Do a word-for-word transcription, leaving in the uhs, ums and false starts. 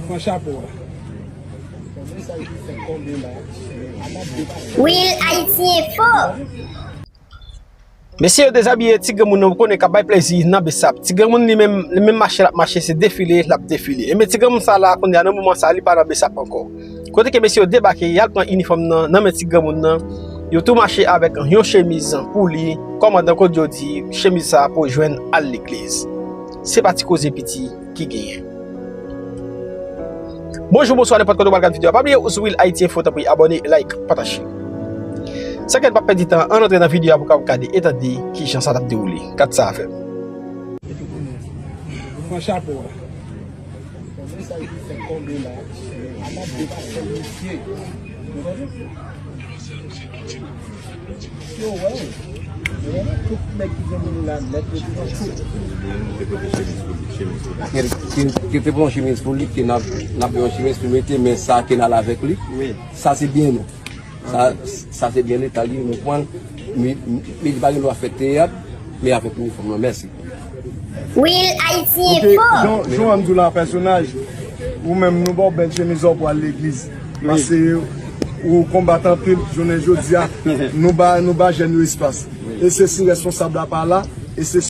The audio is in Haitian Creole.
Pran chapo a. Real Haiti Info. Mesye yo dezabiye ti granmoun nan, ou konnen, k ap bay plezi nan Besap. Ti granmoun li menm, li menm mache l ap mache, se defile l ap defile. Enben ti granmoun sa la kounye a nan moman sa li pa nan Besap ankò. Kote ke mesye yo debake, y al pran inifòm nan nan men ti granmoun nan. Yo tou mache avèk yon chemiz pou li. Kòmandan Claudio di chemiz sa pou jwenn al legliz. Se pa ti koze piti ki genyen. Bonjou, bonswa, nenpòt kote w pral gad videyo a. Pa bliye ou sou Real Haiti Info, tanpri abòne, like, pataje. San ke n pa pèdi tan, ann antre nan videyo a pou w kapab gade e tande kijan sa t ap dewoule. Gad sa avè m. Pran chapo a. Yo, wè. Tout nèg ki gen moun la nèt yo pran tout. Ki, ki, ki te pran chemiz pou li, ki n ap, n ap yon chemiz pou mete, men sa ki n al avèk li. Sa se byen nou. Sa, sa se byen leta li, nou pran l. Mi, mi, mi pa gen dwa fè teyat, men avèk inifòm nan. Mèsi. Real Haiti Info. Jan, jan an m di w la, pèsonaj, ou menm nou ba w bèl chemiz ou pou al legliz. Paske ou konbat anpil, jounen jodi a, nou ba, nou ba jèn yo espas. E se si responsab la pa la, e se